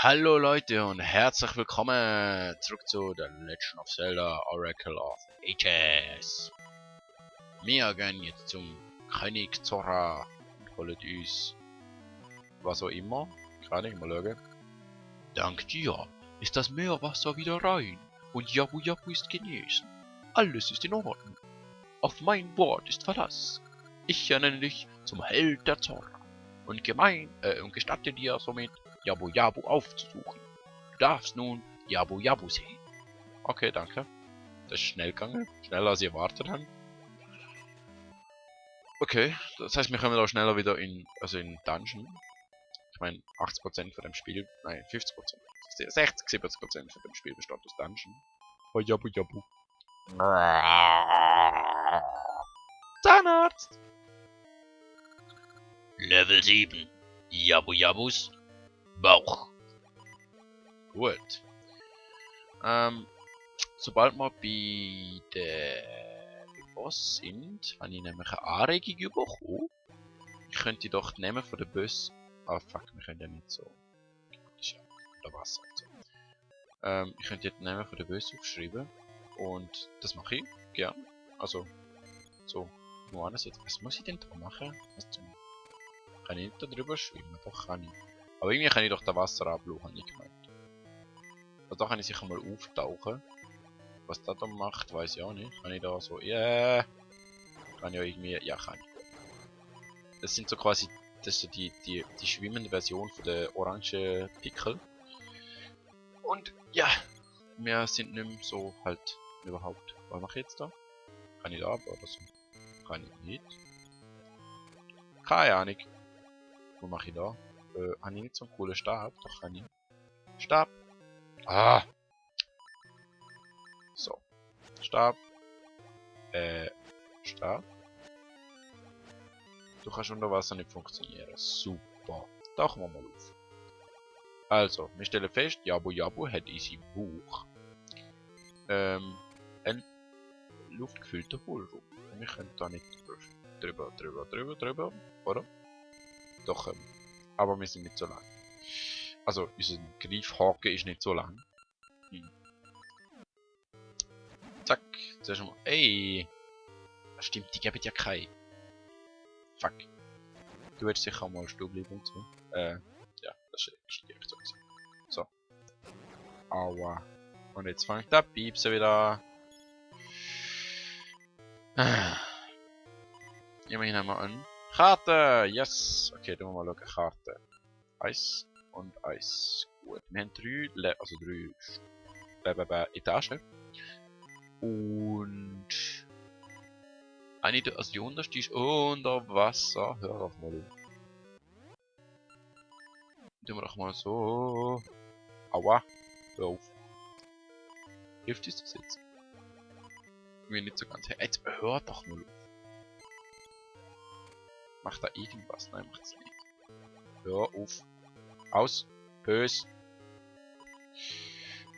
Hallo Leute und herzlich willkommen zurück zu The Legend of Zelda Oracle of Ages. Wir gehen jetzt zum König Zora und holen uns was auch immer. Gerade mal schauen. Dank dir ist das Meerwasser wieder rein und Jabu Jabu ist genesen. Alles ist in Ordnung. Auf mein Wort ist Verlass. Ich ernenne dich zum Held der Zora und gestatte dir somit Jabu Jabu aufzusuchen. Du darfst nun Jabu Jabu sehen. Okay, danke. Das ist schnell gegangen. Schneller als ich erwartet habe. Okay, das heißt, wir kommen da schneller wieder in Dungeon. Ich meine, 80% von dem Spiel, nein, 50%. 60, 70% von dem Spiel besteht aus Dungeon. Oh, Jabu Jabu. Zahnarzt! Level 7. Jabu Jabus Bauch. Gut. Sobald wir bei der Boss sind, habe ich nämlich eine Anregung bekommen. Ich könnte doch nehmen von der Boss. Ah fuck, wir können ja nicht so. Das ist ja unter Wasser und so. Ich könnte jetzt nehmen von der Boss aufschreiben. Und das mache ich gern. Also, so. Nur anders jetzt. Was muss ich denn da machen? Kann ich nicht da drüber schwimmen? Doch kann ich. Aber irgendwie kann ich doch das Wasser ablassen, habe ich gemeint. Also da kann ich sicher mal auftauchen. Was das da macht, weiß ich auch nicht. Kann ich da so, yeah. Kann ich ja irgendwie, ja kann ich. Das sind so quasi, das ist so die schwimmende Version von der orange Pickel. Und ja, wir sind nicht mehr so halt überhaupt. Was mache ich jetzt da? Kann ich da ab oder so? Kann ich nicht. Keine Ahnung. Was mache ich da? Habe ich nicht so einen coolen Stab? Doch kann ich. Stab! Ah! So. Stab. Stab. Du kannst unter Wasser nicht funktionieren. Super. Tauchen wir mal auf. Also, wir stellen fest, Jabu Jabu hat in seinem Bauch ein luftgefüllter Hohlraum. Wir können da nicht drüber, oder? Doch, aber wir sind nicht so lang. Also, unser Greifhaken ist nicht so lang. Zack, zuerst mal. Ey! Stimmt, die geben ja keine. Fuck. Du willst sicher mal stehen bleiben und so. Ja, das ist direkt so gesagt. So. Aua. Und jetzt fängt der Piepsen wieder an. Immerhin haben wir an. Karte! Yes! Okay, dann wir mal schauen. Karte. Eis und Eis. Gut. Wir haben drei Etagen. Und also die unterste ist unter Wasser. Hör auf mal. Tun wir doch mal so. Aua. Hör auf. Hilft uns das jetzt? Mir nicht so ganz. Hey, jetzt hör doch mal auf. Macht da irgendwas? Nein, macht's nicht. Hör auf. Aus. Bös.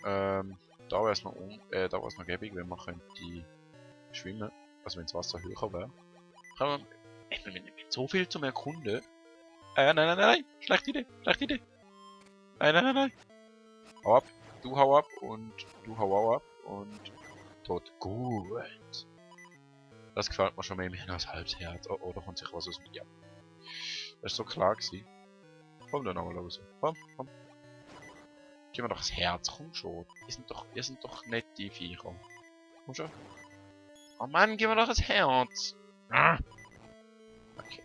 Da wäre es noch gäbig, wenn man könnte schwimmen. Also wenn das Wasser höher wäre. Kann man mit so viel zum Erkunden. Nein. Schlechte Idee. Nein. Hau ab. Du hau ab und du hau auch ab und tot. Gut. Das gefällt mir schon mehr als halbes Herz. Oh, da kommt sich was aus dem Ja. Das ist so klar gewesen. Komm dann nochmal raus. Komm. Gib mir doch das Herz, komm schon. Ihr sind doch nette Viecher. Komm schon. Oh Mann, gib mir doch das Herz. Ah. Okay.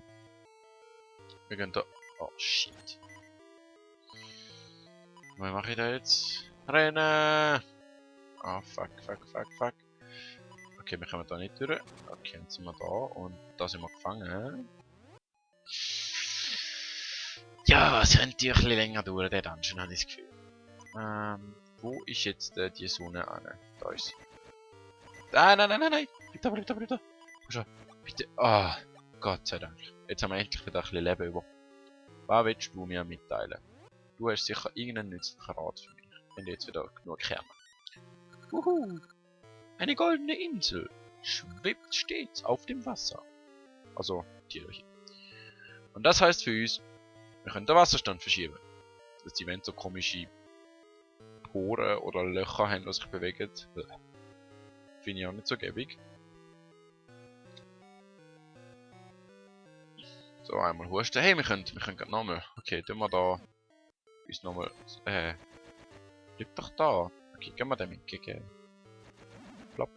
Wir gehen da. Oh shit. Was mache ich da jetzt? Rennen! Ah, fuck. Okay, wir kommen da nicht durch. Okay, jetzt sind wir da und da sind wir gefangen. Ja, es könnte ein bisschen länger dauern, der Dungeon, habe ich das Gefühl. Wo ist jetzt die Sonne an? Da ist sie. Nein! Bitte! Bitte! Ah, Gott sei Dank. Jetzt haben wir endlich wieder ein bisschen Leben über. Was willst du mir mitteilen? Du hast sicher irgendeinen nützlichen Rat für mich, wenn du jetzt wieder genug kämen. Wuhu! Eine goldene Insel schwebt stets auf dem Wasser. Also, die hier. Und das heißt für uns, wir können den Wasserstand verschieben. dass die Wände so komische Poren oder Löcher haben, die sich bewegen. Finde ich auch nicht so gäbig. So, einmal husten. Hey, wir können gerade nochmal. Okay, tun wir da uns nochmal. Bleib doch da. Okay, gehen wir dem entgegen. Plopp.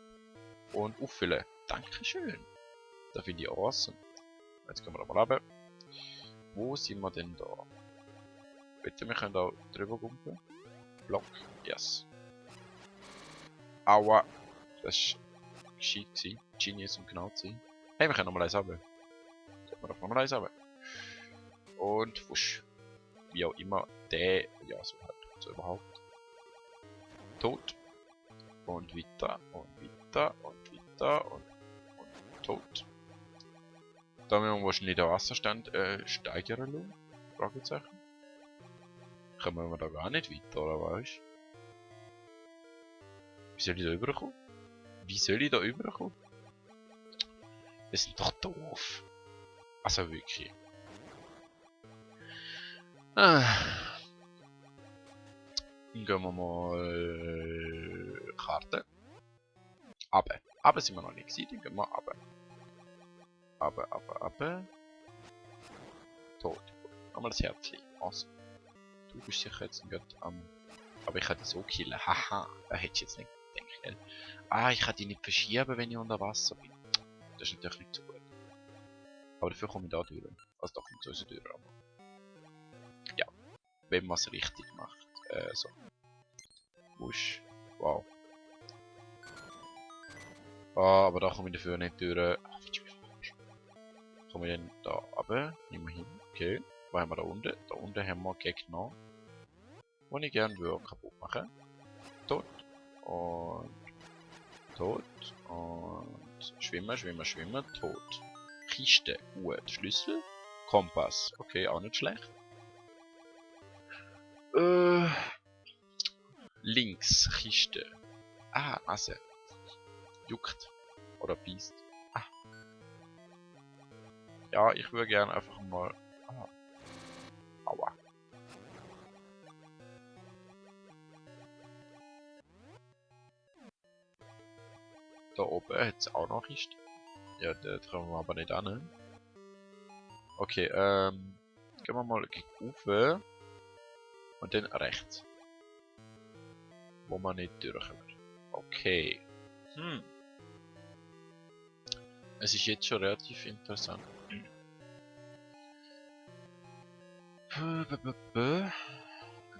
Und auffüllen. Dankeschön. Das finde ich awesome. Jetzt gehen wir da mal runter. Wo sind wir denn da? Bitte, wir können da drüber gumpen. Block. Yes. Aua. Das war gescheit gewesen. Genius, um genau zu sein. Hey, wir können nochmal eins runter. Gehen wir doch nochmal eins runter. Und wusch. Wie auch immer. Der. Ja, so halt. So überhaupt. Tot. Und weiter. Und weiter. Und weiter. Und tot. Da müssen wir wahrscheinlich den Wasserstand steigern lassen. Fragezeichen. Kommen wir da gar nicht weiter, oder weißt du? Wie soll ich da rüberkommen? Wie soll ich da rüberkommen? Das sind doch doof. Also wirklich. Dann gehen wir mal Karte. Aber. Aber sind wir noch nicht gewesen, dann gehen wir aber. Aber. Tot. Nochmal das Herzchen. Awesome. Du bist sicher jetzt nicht am. Aber ich kann dich so killen. Haha. Da hätte ich jetzt nicht gedacht, gell? Ah, ich kann dich nicht verschieben, wenn ich unter Wasser bin. Das ist natürlich nicht so gut. Aber dafür komme ich da durch. Also da kommt sowieso durch. Aber ja. Wenn man es richtig macht. So. Wusch. Wow. Ah, aber da komme ich dafür nicht durch. Ach, komme ich denn da runter? Nehmen wir hin. Okay. Was haben wir da unten? Da unten haben wir Gegner, die ich gerne würde kaputt machen. Tot. Und tot. Und schwimmen. Tot. Kiste. Gut. Schlüssel. Kompass. Okay, auch nicht schlecht. Links. Kiste. Ah, Nase. Juckt. Oder beißt. Ah. Ja, ich würde gerne einfach mal. Ah. Aua. Da oben hat es auch noch Kiste. Ja, da kommen wir aber nicht an. Okay, gehen wir mal gegen rauf. Und dann rechts. Wo man nicht durchkommt. Okay. Es ist jetzt schon relativ interessant.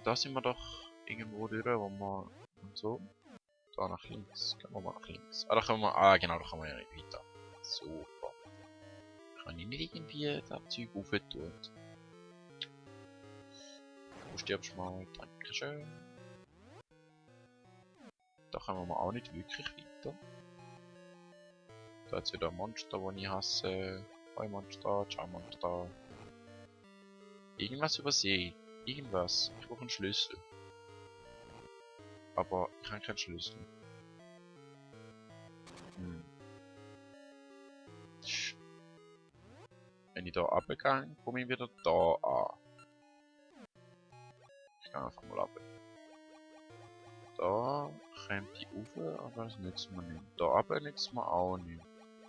Da sind wir doch irgendwo durch, wo wir und so. Da nach links. Gehen wir mal nach links. Ah, da können wir. Ah, genau, da können wir ja nicht weiter. Super. Kann ich nicht irgendwie das Zeug rauf tun? Du stirbst mal. Dankeschön. Da kommen wir auch nicht wirklich weiter. Da hat es wieder ein Monster, das ich hasse. Hi Monster, ciao Monster. Irgendwas übersehe. Irgendwas. Ich brauche einen Schlüssel. Aber ich habe keinen Schlüssel. Wenn ich da abgegangen, komme ich wieder da an. Ich gehe einfach mal ab. Da kommt die rauf, aber das nützt mir nicht. Da runter nützt mir auch nicht.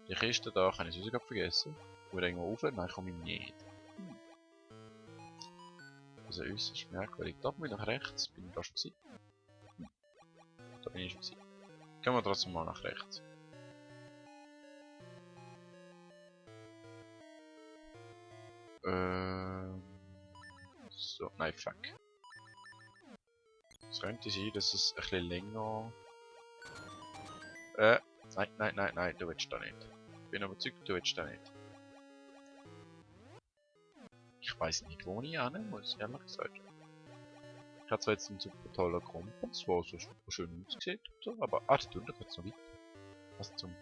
Die Kiste da kann ich sogar vergessen. Ich will irgendwo rauf, nein, komme ich nicht. Also äußerst merkwürdig. Da bin ich nach rechts. Bin ich da schon gewesen? Da bin ich schon gewesen. Gehen wir trotzdem mal nach rechts. So, nein, fuck. Es könnte sein, dass es ein bisschen länger... Nein, du willst da nicht. Ich bin überzeugt, du willst da nicht. Ich weiß nicht, wo ich hin muss, ehrlich gesagt. Ich habe zwar jetzt einen super tollen Kompass, der so schön aussieht und so, aber... Ah, da unten geht es noch weiter. Was zum...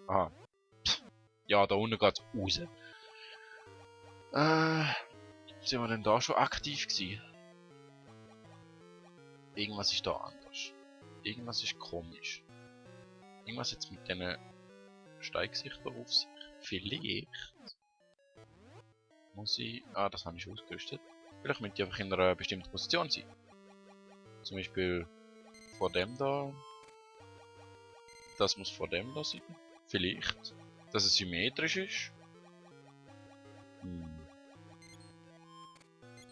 Aha. Pff. Ja, da unten geht es raus. Sind wir denn da schon aktiv gewesen? Irgendwas ist da anders. Irgendwas ist komisch. Irgendwas jetzt mit diesen Steigsichtern auf sich. Vielleicht muss ich... Ah, das habe ich schon ausgerüstet. Vielleicht müssen die einfach in einer bestimmten Position sein. Zum Beispiel vor dem da. Das muss vor dem da sein. Vielleicht. Dass es symmetrisch ist.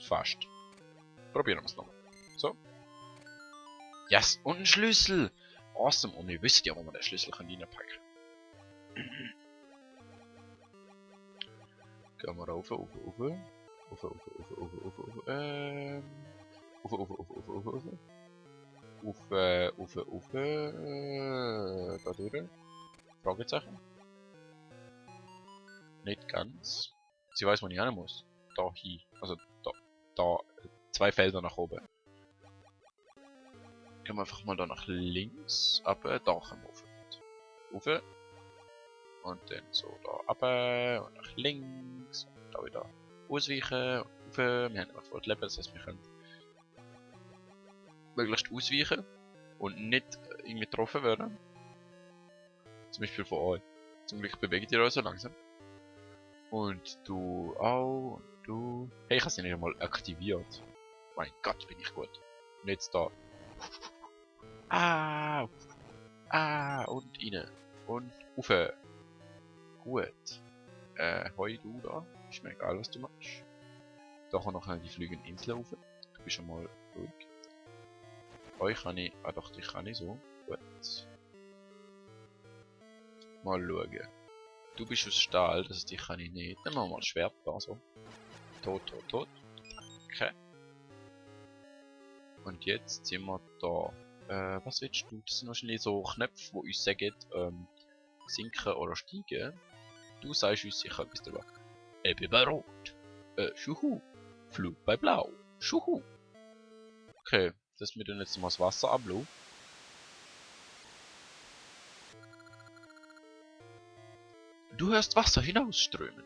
Fast. Probieren wir es nochmal. So. Yes, und ein Schlüssel! Awesome, und ihr wisst ja, wo man den Schlüssel reinpacken kann. Gehen wir rauf, rauf, rauf. Rauf, rauf, rauf, rauf, rauf, rauf. Rauf, rauf, rauf, rauf, rauf, rauf. Rauf, da durch. Fragezeichen. Nicht ganz. Sie weiß, wo ich hin muss. Da hin. Also da 2 Felder nach oben. Gehen wir einfach mal da nach links. Aber da können wir rauf. Rauf. Und dann so da runter und nach links. Und da wieder ausweichen. Und rauf. Wir haben einfach voll Leben, das heißt, wir können möglichst ausweichen. Und nicht irgendwie getroffen werden. Zum Beispiel von euch. Zum Glück bewegt ihr euch so langsam. Und du auch. Und du. Hey, ich habe sie nicht einmal aktiviert. Mein Gott, bin ich gut. Und jetzt da. Ah! Ah! Und rein. Und rauf. Gut. Hoi du da. Ist mir egal, was du machst. Da kann noch die fliegende Insel rauf. Du bist schon mal ruhig. Euch kann ich. Ah doch, dich kann ich so. Gut. Mal schauen. Du bist aus Stahl, das dich kann ich nicht. Dann machen wir mal ein Schwert da so. Tot, tot, tot. Okay. Und jetzt sind wir da. Was willst du? Das sind wahrscheinlich so Knöpfe, die uns sagen, sinken oder steigen. Du sagst uns, ich habe etwas dabei. Ebbe bei Rot. Schuhu. Flug bei Blau. Schuhu. Okay, das wir dann jetzt mal das Wasser ablaufen. Du hörst Wasser hinausströmen.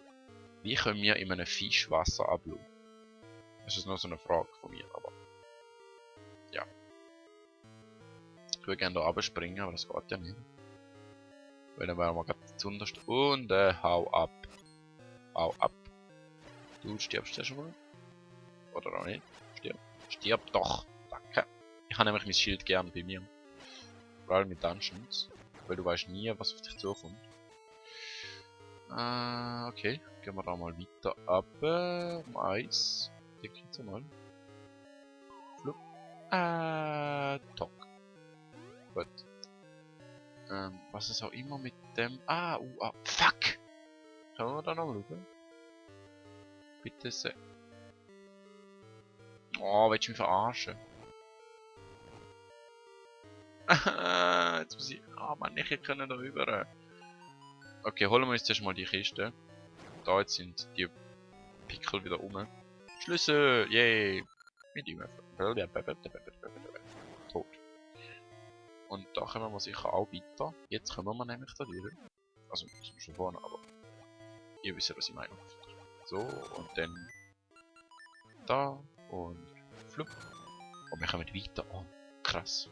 Wie können wir in einem Fisch Wasser ablaufen? Das ist nur so eine Frage von mir, aber... Ja. Ich würde gerne da runterspringen, aber das geht ja nicht. Weil dann wären wir gerade zuunterst. Und hau ab. Hau ab. Du stirbst ja schon mal. Oder auch nicht. Stirb. Stirb doch. Danke. Ich habe nämlich mein Schild gern bei mir. Vor allem mit Dungeons. Weil du weißt nie, was auf dich zukommt. Okay. Gehen wir da mal weiter ab. Um Eis. Den geht's mal. Flup. Tock. Gut. Was ist auch immer mit dem... fuck! Können wir da noch mal schauen? Bitte sehr. Oh, willst du mich verarschen? Jetzt muss ich... Ah, Mann, ich kann da rüber. Okay, holen wir uns zuerst mal die Kiste. Da jetzt sind die Pickel wieder um. Schlüssel! Yay! Mit ihm. Tot. Und da kommen wir sicher auch weiter. Jetzt kommen wir nämlich da durch. Also, das ist schon vorne, aber... Ihr wisst ja, was ich meine. So, und dann... Da, und... Flup. Und wir kommen weiter. Oh, krass.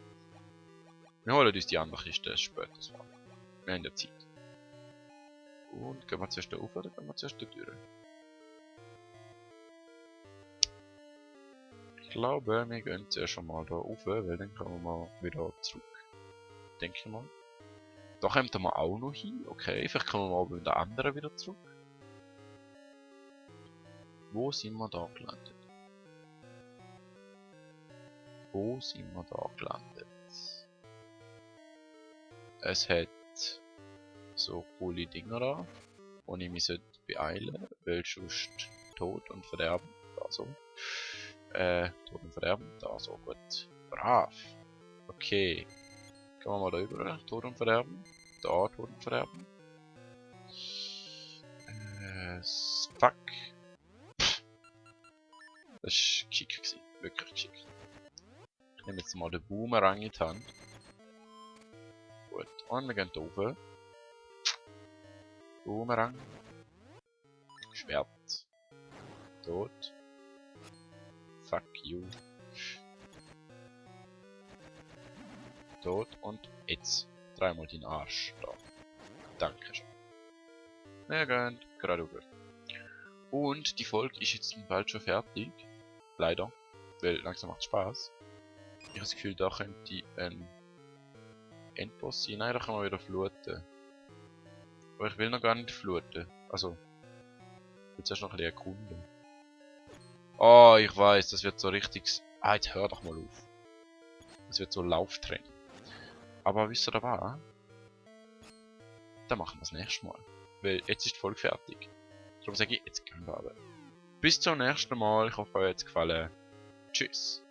Wir holen uns die andere Kiste später. Wir haben ja Zeit. Und gehen wir zuerst da rauf oder gehen wir zuerst da durch? Ich glaube, wir gehen zuerst schon mal da rauf, weil dann kommen wir wieder zurück. Denke ich mal. Da kommen wir auch noch hin. Okay, vielleicht kommen wir aber mit der anderen wieder zurück. Wo sind wir da gelandet? Wo sind wir da gelandet? Es hat so coole Dinger da, wo ich mich beeilen, weil sonst Tod und Verderben, da so. Tod und Verderben, da so, gut. Brav. Okay. Gehen wir mal da über, Tod und Verderben. Da, Tod und Verderben. Fuck. Das war geschickt, wirklich geschickt. Ich nehme jetzt mal den Boomerang in die Hand. Gut, und wir gehen hier rauf. Boomerang. Schwert. Tot. Fuck you. Tot und jetzt. Dreimal den Arsch. Da. Dankeschön. Wir gehen gerade rüber. Und die Folge ist jetzt bald schon fertig. Leider. Weil langsam macht Spaß. Ich habe das Gefühl, da könnte ein Endboss sein. Nein, da kann man wieder fluten. Aber ich will noch gar nicht fluten. Also, ich will zuerst noch ein bisschen erkunden. Oh, ich weiß, das wird so richtig... Ah, jetzt hör doch mal auf. Das wird so Lauftraining. Aber wisst ihr da was? Dann machen wir das nächste Mal. Weil jetzt ist die Folge fertig. Darum sage ich, jetzt gehen wir aber. Bis zum nächsten Mal. Ich hoffe, euch hat es gefallen. Tschüss.